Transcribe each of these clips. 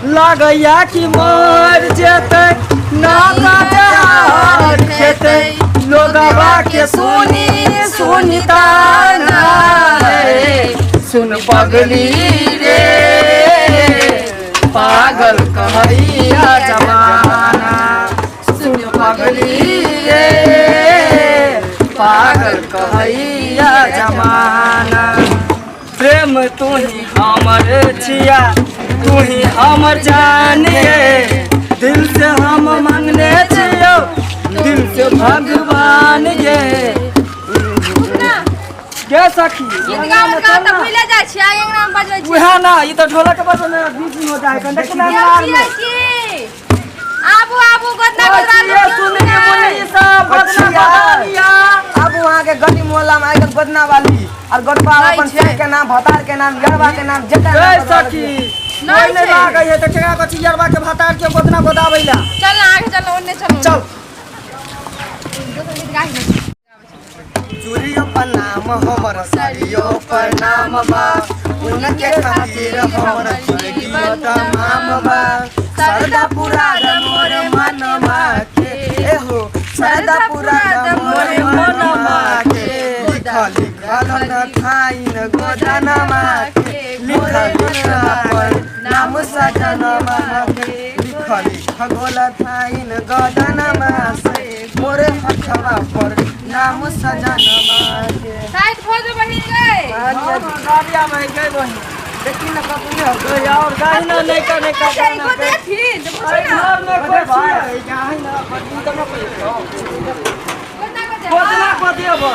लागैया कि मर जेतै नाता जहर खेतै लोगवा के सुनी सुनी ताना रे सुन पगली रे पागल कहैया जमाना सुन पगली रे पागल कहैया जमाना प्रेम तू ही हमर छिया तू ही हमर जान ये दिल से हम मांगने छियो दिल से भगवान ये के सखी गीत गाबत गाबत तऽ भूले जाइ छियै आगे अंगना मे बजबै छियै उहे ना ई तो ढोलक के बजने बीच में हो जाए कंडे के नाम गेल छियै की आबू आबू गोदना गोदना ये सुनने मुनि सब बदना बदलिया अब वहाँ के गली मोहल्ला में आइ गोदना वाली और गोदबा नहीं अपन छै। सिर के नाम भतार के नाम यरवा के नाम जेकर जय नाम बदला सखी नहीं नहीं छै। लागै है तऽ केकरा कथी यरवा के भतार के गोदना गोदाबै ला चल ना आगे चल ओन्ने चल चल दोसर गीत गाहि ने चूड़ियो पर नाम हमर सरियो पर नाम बा उनके खातिर हमर जिंदगी तमाम बा सरदा पूरा मोर मनमा के ए हो सरदा पूरा मोर मनमा के लिखल लिखल न खाइन गोदनमा के लिखल लिखल पर नाम सजनमा के लिखल खगोल थाइन गदनमा से मोरे हथवा पर नाम सजनमा के साइड भऽ जो बहिन गई गाड़ी आबै गई बहिन देखी न कतने हो गई और गाही ना नहीं का नहीं का अच्छा इको देथिन तऽ पूछू अरे ना घर में कोई छियै गाही ना बदली तऽ ना कोई गोदना गोदे गोदना को देबै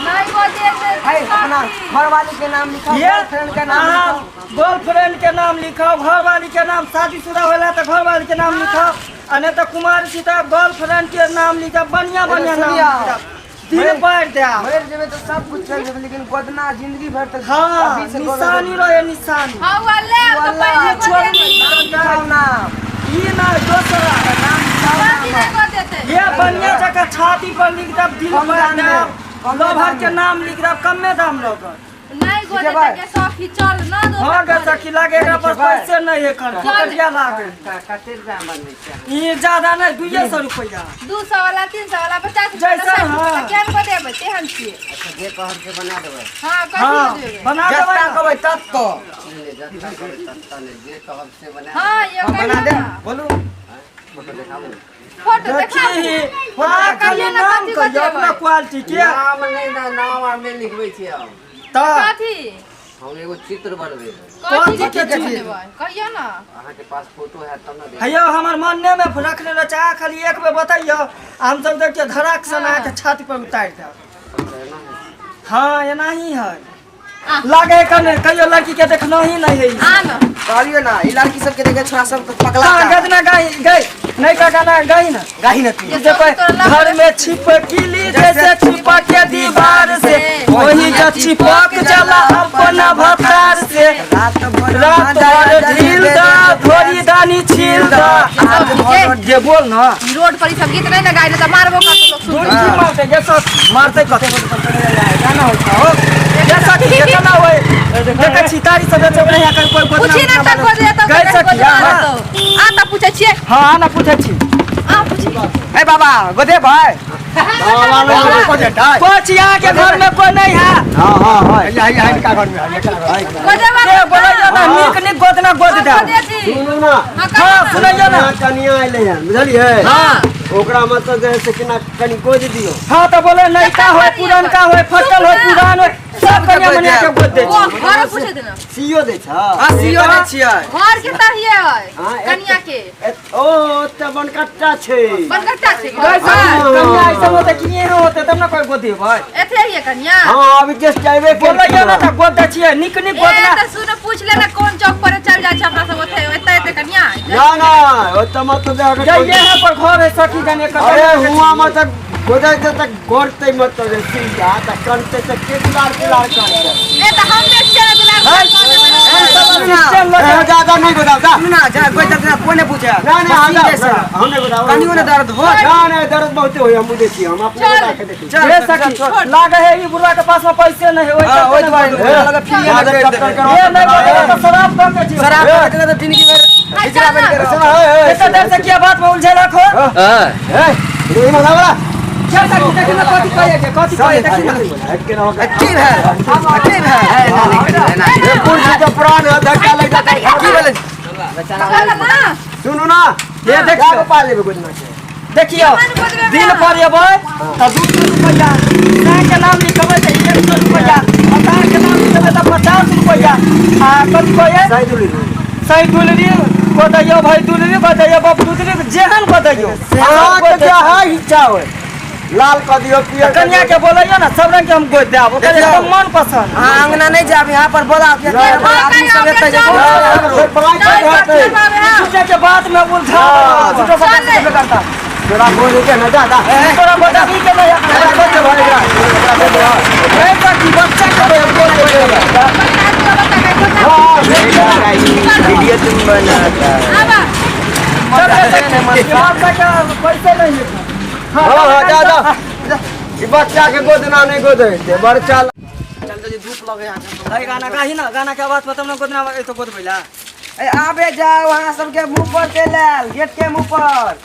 नहीं गोदे है अपना घरवाली के नाम लिखा ये गर्लफ्रेंड के नाम अहाँ लिखा गर्लफ्रेंड के नाम लिखाओ घरवाली के नाम शादीशुदा होला तऽ घरवाली के नाम लिखाओ आ नहीं तऽ कुमार छी तऽ गर्लफ्रेंड के नाम लिखाओ बढ़िया बढ़िया नाम सुनिया। लिखाओ दिल बांट दे मर जेबे तो सब कुछ चल जेबे लेकिन गोदना जिंदगी भर तक हाँ अभी से गोदना- निशानी रहे निशानी हाँ वाले तो पहले छोड़ गोदे लिखाओ नाम ई ना दोसरा नाम लिखाओ बाकी नाम। नहीं गोदे ये बढ़िया जगह छाती पर लिख दब दिल कम पर दाम में, नाम कम लभर दाम के में। नाम लिख दब कमे दाम लगत नहीं गोदे भाई। के सखी चल ना दो हाँ गे सखी लागे एकरा पर भाई। पैसे नहीं है कर कटिया लागे कते दाम बनबै छै ई ज्यादा नहीं 200 रुपया 200 वाला 300 वाला 50 रुपया जैसा, 60 रुपया हाँ। केहन को देबै तेहन छियै अच्छा जे कहब से बना देबै हाँ हाँ कथी देबै बना देबै जत्ता ना। कहबै तब तो नहि नहि जत्ता कहबै तत्ता नहि जे कहब से बना हाँ ये हम बना कहियो दे ना बोलू फोटो देखाबू फोटो देखाबू देखी अहाँ खाली कहियो ना नाम कथी कहियो बजेबै। अपना क्वालिटी के नाम नहि ना नाम आर नहि लिखबै छियै हम तऽ कथी हम एगो चित्र बनबै कथी कथी के के चित्र बनेबै कहियो ना अहाँके पास फोटो हैत तब ने देब हैयो हमर मने में रखने रह चाह खाली एक बेर बतैयो हम सब देखियो धड़ाक से अहाँके छाती पर उतारि देब एना है। हाँ एना ही है लागे कने कहियो लड़की के देखना ही नहीं है आ न कहलियो ना ई लड़की सब के देखे छोरा सब तो पगला हाँ, जा। गजना गाई गई नहीं का गाना गाई ना गाही न तू जे घर में छिपकली जैसे छिपक के दीवार से वही जो चिपक जाला अपना भतार से रात भर रात भर ढील दा धोरी दानी छील दा जे बोल ना रोड पर ई सब गीत नहीं ना गाइ त मारबो करतो लोग सुन दूर की मारते जे सब मारते कते गाना होता हो जे सखी के चला होए देखै छी तारी सब बेचै नहीं कर कोई गोदना पूछी ना त गोदे त गाइ सखी हाँ आ त पूछै छियै हाँ ना पूछै छी आ पूछी ए बाबा गोदे भाई कोई यहाँ के घर में कोई नहीं है हाँ हाँ हाँ गोदे के बोलैयो ना नीक नीक गोदना गोद दे गोदे जी सुनू ना हां हाँ सुनैयो ना कनिया एलै हन बुझलियै हां ओकरा मतलब जे है से केना कनि गोद दियौ हाँ तो बोले नयका होए पुरनका होए फटल होए पुरान होए सब कनिया मनिया के गोद दे वो घर पूछे देना सीओ दै छ हां सीओ दै छियै घर के त हिए है हाँ, कनिया के ओ ओतऽ बनकट्टा छै बनकट्टा छै घर कैसा कनिया ऐसा होते कि ये होते तब ना कोई गोद देबै एथे हिए कनिया हाँ अभी जस्ट आबे बोलैयो ना त गोद दै छियै नीक नीक ए गोदना त सुन पूछ ले ना कोन चौक पर चल जाइ छै अपना सब ओथे एते एते कनिया ना ना ओतऽ मतलब जे अगर जाइए यहाँ पर घर है सखी जाने का अरे हुआ मतलब गोदै दे तऽ गोरतै मतलब जे सीधा तऽ कनतै तऽ के दुलार दुलार करतै ए त हम देख छियै ना दुलार सिस्टम ए, ज्यादा नहीं गोदाव जा सुन ना जा कोई दर्द ना कोई ने पूछे ना ना हम सीधे से। हम नहीं गोदाव कनियो ने दर्द हो ना ना दर्द बहुते होय हम बुझै छी हम अपने चल। गोदा के देखै छी चल ये चल, सखी चल, लागे है ई बुढ़वा के पास में पैसे नहीं है हां ओइ दुआरे ए, लगा फ्री में ज्यादा कर चक्कर देबै। करवा ये नहीं बोलेगा तो शराब दे के शराब पी के तो जिंदगी भर अच्छा हां ए ये मना वाला चल सखी देखी ना कथी कहे के कथी कहे देखी ना की भेल की भेल ये कुर्सी के प्राण है, धक्का लग जाता है। की भेल पकड़ ना सुनू ना ये देखियो। क्या पा लेबे गोदना के देखियो दिन पर एबै तऽ 200 रुपैआ साय के नाम लिखबै तऽ 100 रुपैआ भतार के नाम लिखबै तऽ 50 रुपैआ आ कथी कहे सही दुली सही दुलरी गोदैयो भाई दुलरी गोदैयो बाप दुलरी जेहन गोदैयो अहाँ के जे है इच्छा होय लाल कऽ दियौ पियर कऽ कन्या के बोलैयो ना सब रंग के हम गोद देब ओकर देखियौ। एकदम मन पसंद अहाँ अंगना नहीं जाब यहाँ पर बोलाओ के आदमी सब एतै जे दियौ। फेर पलाय चल के चल रहतै। बाबे हाँ झूठे के बात में उलझा झूठो बात चल ले। करता तोरा बोले के ना जा जा तोरा गोदही के नहीं एकरा गोद दे भाई एकरा एकरा गोद दे। ए सखी बच्चा के गोद दे बता तू बता के हाँ, ठीक है। वीडियो तुम बनाता आबा चल रे सखी बच्चा के पैसे नहीं है हाँ हाँ जा जा ई बच्चा के गोदना नहीं गोदे दे बड़ चाल चल तो धूप लगे यहाँ भाई गाना गाही ना गाना के आवाज पर तुम गोदना ए तो गोद भइला ए आबे जाओ वहाँ सबके मुंह पर तेल आयल गेट के मुंह पर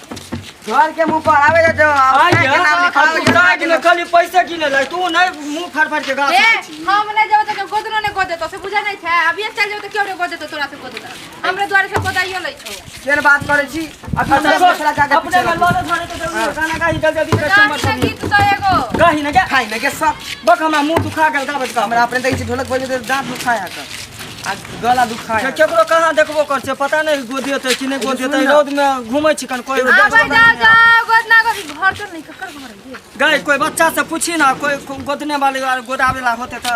घर के मुंह पर आबे जाओ आई अपने के नाम लिखाओ तू जा गिने खाली पैसे गिने ला तू नहीं मुंह फाड़ फाड़ के गा ए हम नहीं जाबे त गोदनो नहीं गोद देतो से बुझा नहीं छै अभी चल जाबे त केओ नहीं गोद देतो तोरा से गोद देतो हमरे द्वारे से गोदाइयो लै छौ केहन बात करै छी अभी हमरा पछला जाके अपने में लड़े धरे तो जरूरी गाना गाही जल्दी जल्दी कस्टमर गाही ना सब गीत तो एगो गाही ना क्या खाइ ने के सब बक हमरा मुंह दुखा गेल गाबत का हमरा अपने देखै छी ढोलक बजे तऽ दाँत दुखाय है आ गला दुखाय है। केकरो कहाँ देखबो कर छै पता नहीं गोदियते कि नहीं गोदियते रौद में घूमै छी कन कोई आबे जाओ जाओ गोदना गोदी घर चल नहीं ककर घर है गाय कोई बच्चा से पूछी ना कोई गोदने वाले और गोदावे ला होते तो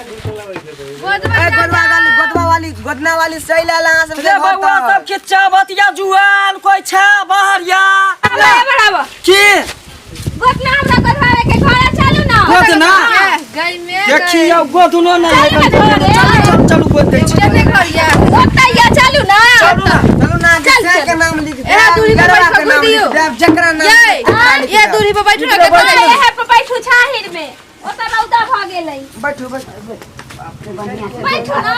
गोदवा ए गोदवा वाली गोदवा वाली गोदना वाली सही लाल अहाँ सबके रे घर बउआ तर। सब खिच्चा बतिया जुआल कोई छा बाहर या बढ़ावा की गोदना हमरा गोदवावे के घर चलू ना गोदना? गई में देखियो गोदनो नहीं है चलू ना घरे। चलू चलू चलू गोद दै छी चलने घर या ओतै या चलू ना चलू ना चलू ना चल, जैसे चल। के नाम लिख एहा दूरी पर गरबा बैठ के के नाम दियो। लिख देब, जकरा नाम ये लिख देब, लिख ये देब। दूरी पर बैठू ना बैठू। के एहे पर बैठू छाहिर में ओतऽ रौदा भऽ गेलै बैठू बैठू बैठू ना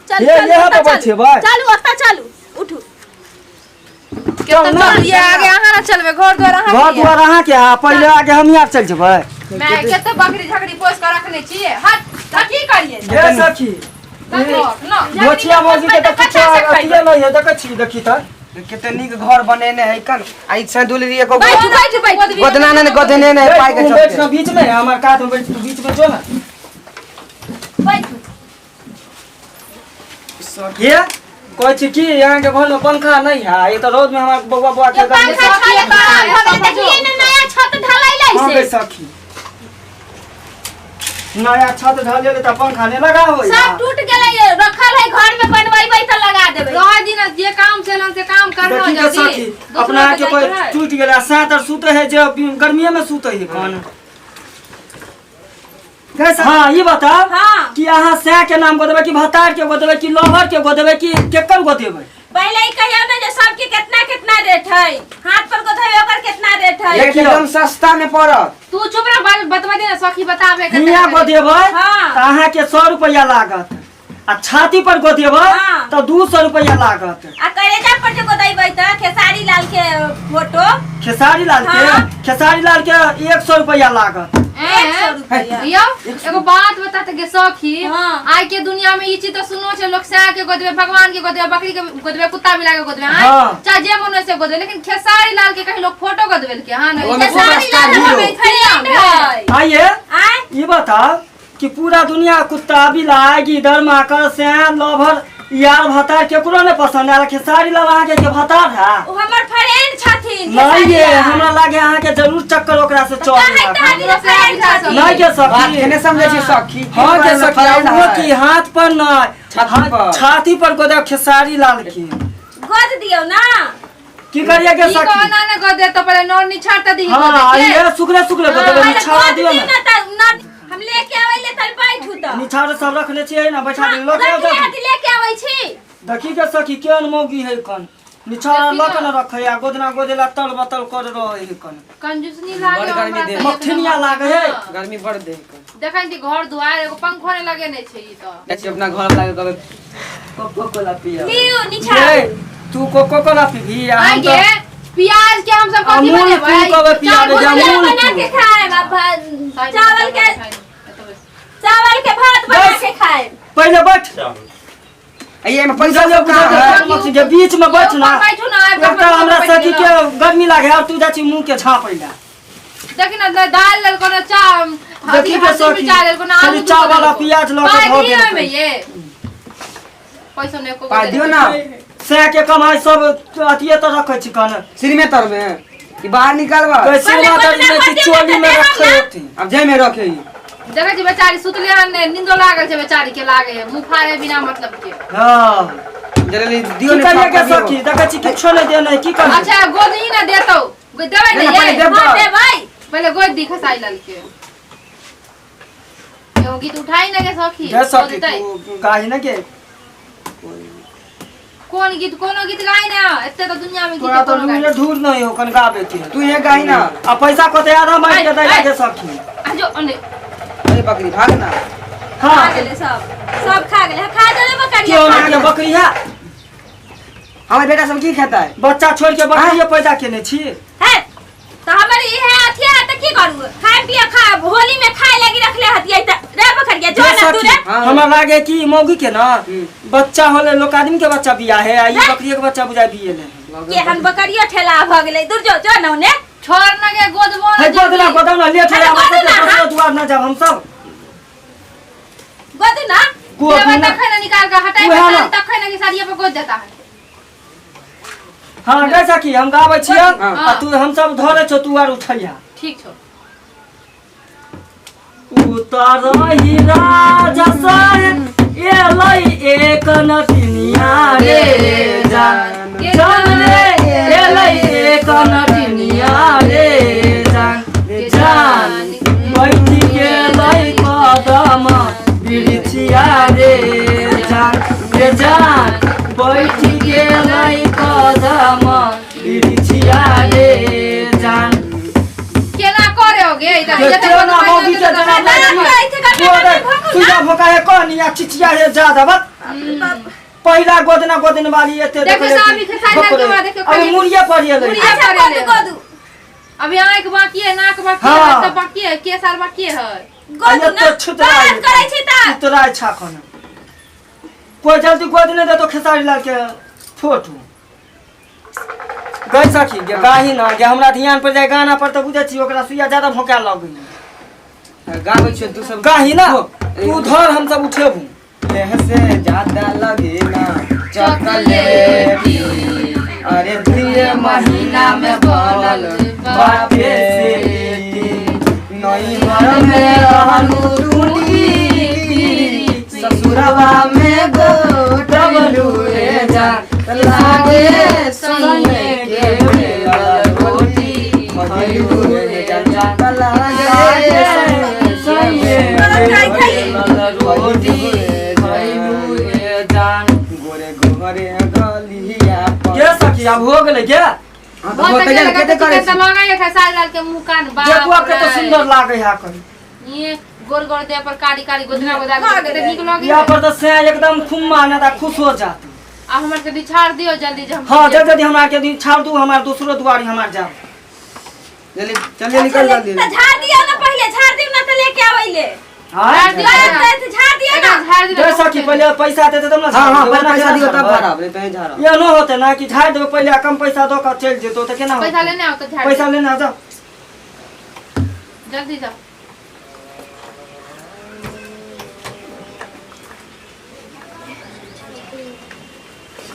चल ये- चल यहाँ ओतऽ पर बैठेबै। चलू ओतऽ चलू उठू केतना चल ये आगे अहाँ ना चलबे घर द्वार अहाँ घर के ये। दुआर अहाँ के आ पहिले आगे हम यार चल जेबै मैं केते बकरी झगड़ी पोस के रखने छियै हट त की करियै हे सखी बकरी ना मोचिया मौजी के तऽ किछो अथिये नहीं है देखै छी देखी तऽ कते नीक घर बनेने है कन आ ई सैंदुलरी एको बैठू बैठू बैठू गोदना ने गोदने ने पाइ के तू बैठ चलते ना बीच में हमार कात में बैठ तू बीच में जो ना बैठू ये कहै छी कि यहाँ के घर में पंखा नहीं है ये तो रौद में हमार बउआ बउआ के गर्मी पंखा छाले खराब भऽ गेलै देखलियै ने नया छत ढलैलै हाँ से गई सखी नया छत ढाले तऽ पंखा नहीं लगा हो सब टूट गेलै रखल है घर में बनवेबै तऽ लगा देबै रह दिन जे काम छै ना से काम करना देखी के जल्दी सखी अपना के कोई टूट गेला सात और सुते है जे गर्मीये में सुते है कौन हाँ ये बताओ हाँ। कि अहाँ सै के नाम गोदेबै कि भतार के गोदेबै कि लोहर के गोदेबै कि केकर गोदेबै पहिले ई कहियौ ने जे सबके कितना कितना रेट है हाथ पर गोधेबै ओकर कितना रेट है देखियौ। एकदम सस्ता में पड़त तू चुप रह बतवा दे ना सखी बताबे के हियाँ गोदेबै हाँ। तऽ अहाँके 100 रुपैआ लागत आ छाती पर गोदेबै हाँ। तऽ 200 रुपैआ लागत आ करेजा पर जे गोदैबै तऽ खेसारी लाल के फोटो खेसारी लाल के हाँ। खेसारी लाल के 100 रुपैआ लागत 100 रुपैआ यौ एगो बात बता के सखी हाँ। आइ के दुनिया में ई चीज तो सुनो छै लोग सै के गोदबे भगवान के गोदबे बकरी के गोदबे कुत्ता बिला के गोदबे आँय? हाँ। चाहे जे मन होय से गोदबे लेकिन खेसारी लाल के कहीं लोग फोटो गोदबे के हां नहीं ओमे खेसारी लाल हमर फ्रेंड है आइए आय ई बताओ कि पूरा दुनिया कुत्ता बिलाइ गिदड़ माकड़ सैन लभर यार भतार केकरो नहीं पसंद आयल खेसारी लाल अहाँके के भतार है ओ हमर फ्रेंड छथिन नहीं ये हमरा लागे अहाँके जरूर चक्कर ओकरा से चल कहै तऽ हथिन फ्रेंड छथिन नहीं के बात सखी केने समझै छी सखी हाँ के सखी फ्रेंड वो है। की हाथ पर नहीं छाती पर। छाती पर गोदा खेसारी लाल की गोद दियौ ना की करिए के ई सखी कहना ने गोदे तो पहले नौर निछाड़ त दी हाँ ये सुखले सुखले गोदे पहिले निछाड़ गोद दियो दी ना ना तऽ ना हम लेके आबै ले तल बैठू तऽ निछाड़ सब रखने छियै ना बैठा दे लऽ के आउ रखले सखी। हथि लेके आबै छी देखी के सखी केहन मौगी है कन निछाड़ लऽ के न रखे आ गोदना गोदेला तल बतल कर रहे है कन कंजूसनी लागे बड़ गर्मी हमरा दे। तऽ एक मखनिया नंबर। लागे है। हाँ। गर्मी बड़ दे देखै छी घर दुआर एगो पंखो नहीं लगे नहीं छै ई तो अपना घर लागे कभी कोको कोला पिया लियौ निछाड़ ये तू कोको कोला पीबी आ हम आगे प्याज के हम सब कथी अमूल बनेबै तू कहबै पियाबे, चावल जे अमूल बना के खाएब आ चावल के चावल के भात बना बस। के खाएब। पहिले बैठ। ये में पैसा बुझलियो सब कहाँ है? बुझलियो के बीच में बैठ ना। बैठू ना आबि एक तऽ हमरा सखी के गर्मी लागे और तू जाइ छी मुंह के झाँपै ला। देखी ना दाल लेलको ना चा देखी के सखी, खाली चावल आ प्याज लऽ के धऽ गेल देलकै। ये पैसा ने एको पाइ दियौ ना। सएह के कमाइ सब अथिये तऽ रखै छी कने। सिरमे तर में कि बाहर निकालबा? कैसे पहिले माता गोदना जी भर की चोली में दियौ ना, रखे होती। अब जाय में रखे ही। देखै छी बेचारी सुतले हन ने नींदो लागल छै बेचारी के लागे है मुंह फाड़े बिना मतलब के। हाँ जल्दी दियौ की ने करिए के छापा दियौ। सखी देखै छी किछो नहि देने की करिए। अच्छा गोद ही ना देतौ देबै नहीं, ने पहिले ये देब हाँ तऽ। देबै। पहिले गोद दी खसाई लाल के एगो गीत उठाई ना के सखी गे सखी गोद देतै। तू गाही ने के कोन गीत कोनो गीत गाई ना एते तो दुनिया में गीत तोरा तो कोनो गाई। लूरे ढूर नहीं हो कन गाबे के। तू ये गाही ना। आ पैसा कते आधा मारि के दै ऐ, के सखी। आ जो अने अरे बकरी भाग ना। खा हाँ गेलै सब सब खा गेलै। खा गेलै बकरिया क्यों खा ना के गेलै। बकरी है हमर बेटा सब की खाता है? बच्चा छोड़ के बकरिये पैदा केने छी। है तो हमर ई है अथिया त की करू खाय पिए खा होली में खाय लागी रखले हतिया त रे बकरिया जो गे ना तू सखी रे। हाँ। हमरा लागे कि मौगी के ना बच्चा होले लोग आदमी के बच्चा बिया है आ ई बकरिये के बच्चा बुझाय बिये ले। के हम बकरियो ठेला भ गेलै दूर जो जो ना ओने छोड़ ना के गोद बोन है गोदना गोदना लेट हो अरे हम गोदना, सब हाँ। दुआर ना जाब हम सब गोद ना गोद देबै ना। तखन ना निकाल के हटाई उएह ना। तखन ना के साड़िया पर गोद देता है। हाँ गे सखी हम गाबै छियै हाँ। आ तू हम सब धरे छौ तू आर उठैया। ठीक छौ। उतरही राजा साहेब एलै एक नटिनिया रे जान जान रे एलै एक नटिनिया रे जान जान बैठी गेलै कदम बिरछिया रे जान रे जान बैठी गेलै कदम बिरछिया रे जान। केना करे होगे इधर ये जते केना गोद मौगी के पाइ जना देतौ नहीं ना, ऐसे करके गोदे, भोकू सुइया भोका है कहनी आ चिचिया है ज्यादा बस पहिला गोदना गोदन वाली एते देखो देखले साहब, ई खेसारी लाल के बाद देखो अभी खाली- मुड़िया पड़िए ले। मुड़िया अच्छा पड़े ले। गोद गोदू अभी आँख बाकी है नाक बाकी है हाँ। सब बाकी है केस आर बाकी है। गोदू ना छुतरा बात करै छी त छुतरा छा खन कोई जल्दी गोद नहीं देतो खेसारी लाल के फोटो गई सखी गे गाही ना गे हमरा ध्यान पर जाय गाना पर तऽ बुझै छी ओकरा सुइया ज्यादा भोंका लगै। गाबै छियै तू सब गाही ना तू धर हम सब उठेबू। देह से ज्यादा लगे ना चॉकलेटी अरे 3 महीना में बनल बाटे से नई घर में रहलू टूटी ससुरवा में गोटबलू रे जान लागे संगे के बेलल रोटी खइलू रे जान लागे संगे के बेलल रोटी खइलू रे जान। गोरे गोरे गलिया पर। गे सखी अब हो गेलै गे। हाँ, तो बहुत होतै अच्छा ने, लगा कते तो करै चिकन छी? लगा है खेसारी लाल के मुंह कान बाप देखू आब कते रे। सुंदर लागे है कहीं। ये गोर गोर देह पर कारी कारी गोदना गोदा कते नीक लगे यहाँ पर तो से एकदम खुम्मा ना ता खुश हो जात। आ हमर के बिछाड़ दियो जल्दी जे हम हाँ जल्दी जल्दी हमरा के दिन छाड़ दू हमार दूसरो दुआरी हमार जाओ। जल्दी चलिए निकल जल्दी। त झाड़ दियो ना पहिले झाड़ दियो ना त लेके आबै ले। हाँ झाड़ दियो। त झाड़ दियो ना। झाड़ दियो दे सखी पहिले पैसा देते तब ना। हाँ हाँ झाड़ पहिले पैसा देबै, दियो तब ना झाड़ब, नहीं तो झाड़ब। ये न होते ना कि झाड़ देबै पहिले आ कम पैसा दऽ कऽ चलि जेतौ तऽ केना पैसा होतै? लेने आओ तो झाड़ पैसा लेने आ जाओ जल्दी जाओ।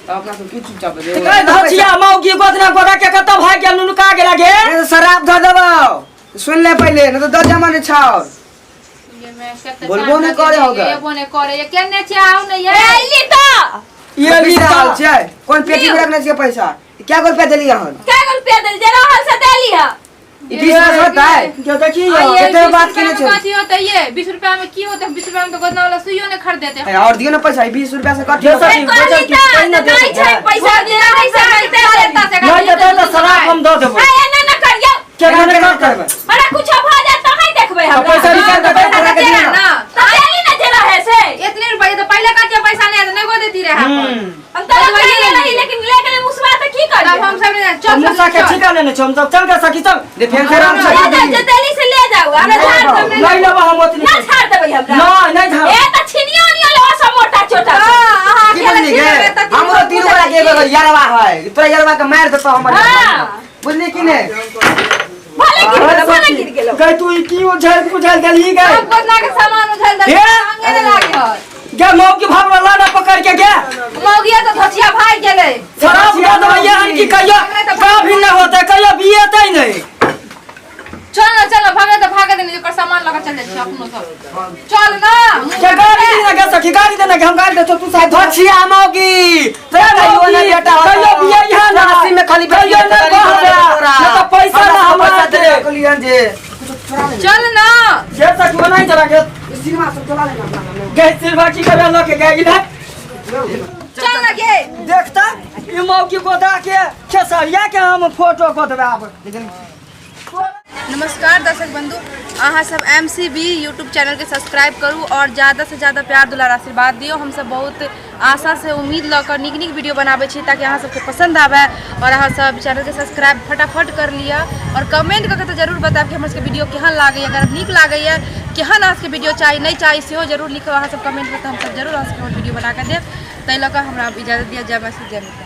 तब अपना सब की चुपचाप ए धचिया मौगी गोदना गोदा के कतऽ भागि गेल नुनुका गेला गे। नहीं तो शराब धऽ देबौ सुन ले पहिले नहीं तो 10 जमाने छाओ। ये मैं कते बोलबो नहीं करे होगा। ये बोने करे ये केने छै आओ ने ये। एली त ये पैसा लीता आयल छै कोन पेटी में रखने छियै पैसा क्या गो रुपया देलियै हन? कै गो रुपया देल जे रहल से देली ह। ई 20 रुपया होता है। के देखी आ ये कते 20 बात रुपया केने में छै? कथी होतै ये 20 रुपया में की होतै 20 रुपया में तो गोदना वाला सुइयो ने खरीद देते। और दियो ना पैसा ई 20 रुपया से कट जे सखी कहली बचल त की पहिने नहि दे छै पैसा जे रहै से देली। नहीं देतै तऽ शराब हम दऽ देबै। ए एना न करियौ केना नहि करबै? बड़ा कुछ भ जात त है देखबै तऽ हमरा। पैसा निकाल के पैसा तोरा के देना दियो ना। ना। त देली न जे रहै से। इतने रुपया तो पहले का पैसा नहीं नहीं गो देती रहे हम्म। हम त रखले रही लेकिन ले गेलै मुसर करिए तब हम सब नहीं चल मूसा के चल ठिका लेने छौ हम सब चल के सखी चल। दे फेर से राम ले जाओ सखी जतली से ले जाओ हमरा झाड़ देबै। नहीं लेबो हम ओतनी। ना झाड़ देबै हमरा। नहीं नहीं झाड़। ए त छिनियो नियो ले सब मोटा छोटा। हां अहाँ की अकेले बुझली छी गे लेबै तऽ तीन हमरो गो तीन गोरा के एगो यारवा है तोरा यारवा के मार देतो हमर। हाँ। बुझली कि ने? भले गिर गेलो, भले गिर गेलो। गई तू ई की उझल उझल देली गई? सब गोदना के सामान उझल देलकै, हे? अंगे ने लागे हय। गे मऊ की भाव वाला ना पकड़ के गे। मौगिया तऽ धोचिया भागि गेलै। शराब दे देबै हन की कहियो का भी नहीं होते, कहियो बिएतै नहीं। चल ना चल ना, भागे तऽ भागे देने, ओकर सामान लऽ कऽ चल जाइ छी अपनो सब। चल ना। के गाड़ी देना गे सखी, गाड़ी देना गे, हम गाड़ी देतो तू साथ। धोछिया मौगी तोरा कहियो ना बेटा होतो। कहियो बिया ना। राशि में खाली कहियो ना बहरा। ना तो पैसा ना हमरा दे दे। कहलियन जे चल ना। गे सखी बनाई जरा गे। सिनेमा सब चला लेना अपना नाम। गे सिरवा की करे लके गे इधर। चल ना गे। देखता ई मौकी गोदा के खेसरिया के हम फोटो गोदबाब। लेकिन नमस्कार दर्शक बंधु, अहाँ सब MCB YouTube channel के सब्सक्राइब करू और ज़्यादा से ज़्यादा प्यार दुलार आशीर्वाद दियौ। हम सब बहुत आशा से उम्मीद लऽ कऽ नीक नीक वीडियो बनाबै छी ताकि अहाँ सबके पसंद आबै और अहाँ सब चैनल के सब्सक्राइब फटाफट कर लिअ और कमेंट कऽ के तऽ जरूर बतायब कि हमर सबके वीडियो केहन लागैए। अगर नीक लागैए, केहन अहाँ सबके वीडियो चाही नहीं चाही सेहो जरूर लिखब अहाँ सब कमेंटमे, तऽ हमसब जरूर अहाँ सबके वीडियो बना कऽ देब। ताहि लऽ कऽ हमरा इजाजत दिअ। जय मैथिली, जय मिथिला।